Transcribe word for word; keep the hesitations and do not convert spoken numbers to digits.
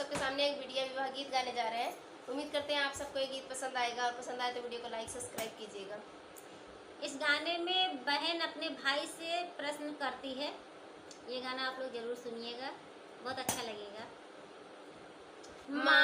आपके सामने एक बिटिया विवाह गीत गाने जा रहे हैं। उम्मीद करते हैं आप सबको ये गीत पसंद आएगा, और पसंद आए तो वीडियो को लाइक, सब्सक्राइब कीजिएगा। इस गाने में बहन अपने भाई से प्रश्न करती है। ये गाना आप लोग जरूर सुनिएगा, बहुत अच्छा लगेगा। माँ